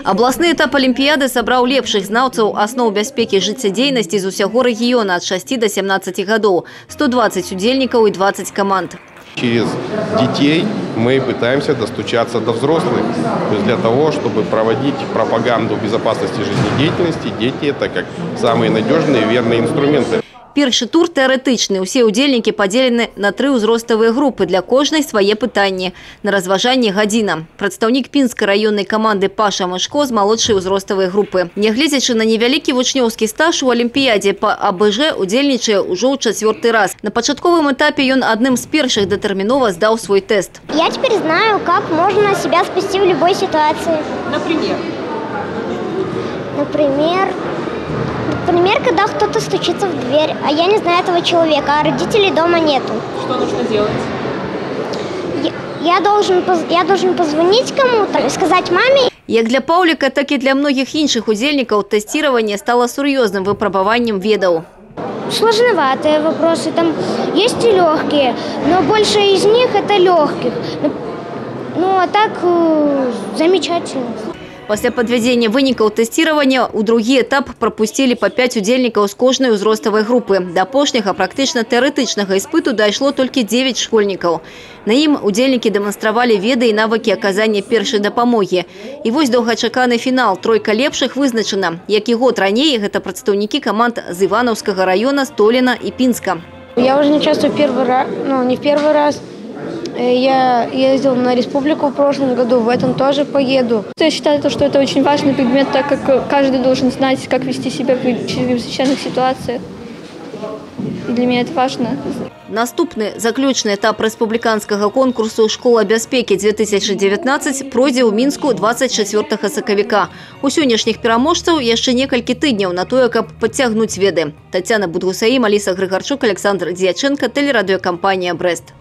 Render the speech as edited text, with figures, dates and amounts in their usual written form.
Абласны этап алімпіяды сабраў лепшых знаўцаў асноў бяспекі жыццядзейнасці з усяго рэгіёна ад 6 до 17 гадоў. 120 удзельнікаў і 20 каманд. Через детей мы пытаемся достучаться до взрослых. То есть для того, чтобы проводить пропаганду безопасности жизнедеятельности, дети – это как самые надежные и верные инструменты. Першы тур тэарэтычны. Усе ўдзельнікі падзелены на тры ўзроставыя групы. Для кожнай свае пытанні. На разважанне гадзіна. Прадстаўнік пінскай раённай каманды Паша Мышко з малодшай узроставай групы. Нягледзячы на невялікі вучнёўскі стаж, у алімпіядзе па АБЖ удзельнічае ўжо ў чацвёрты раз. На пачатковым этапе ён адным з першых датэрмінова здаў свой тэст. Я теперь знаю, как можно себя спасти в любой ситуации. Например? Например, когда кто-то стучится в дверь, а я не знаю этого человека, а родителей дома нету. Что нужно делать? Я должен позвонить кому-то, сказать маме. Як для Паўліка, так і для многіх іншых удзельнікаў тэсціраванне стала сур'ёзным выпрабаваннем ведаў. Сложноватые вопросы, там есть и легкие, но больше из них это легких. Ну а так замечательно. Пасля падвядзення вынікаў тэсціравання ў другі этап прапусцілі па 5 удзельнікаў з кожнай узроставай групы. Да апошняга практычна тэарэтычнага іспыту дайшло толькі 9 школьнікаў. На ім удзельнікі дэманстравалі веды і навыкі аказання першай дапамогі. І вось доўгачаканы фінал. Тройка лепшых вызначана. Як і год раней, гэта прадстаўнікі каманд з Іванаўскага раёна, Століна і Пінска. Я уже не участвую первый раз, ну, не в первый раз. Я ездил на республику в прошлом году, в этом тоже поеду. Я считаю, что это очень важный предмет, так как каждый должен знать, как вести себя в чрезвычайных ситуациях. И для меня это важно. Наступны заключны этап рэспубліканскага конкурсу «Школа бяспекі-2019» пройдзе ў Мінску 24 сакавіка. У сённяшніх пераможцаў яшчэ некалькі тыдняў на тое, каб падцягнуць веды. Тацяна Будгусаім, Аліса Грыгарчук, Александр Дзьяченко, тэлерадыёкампанія «Брэст».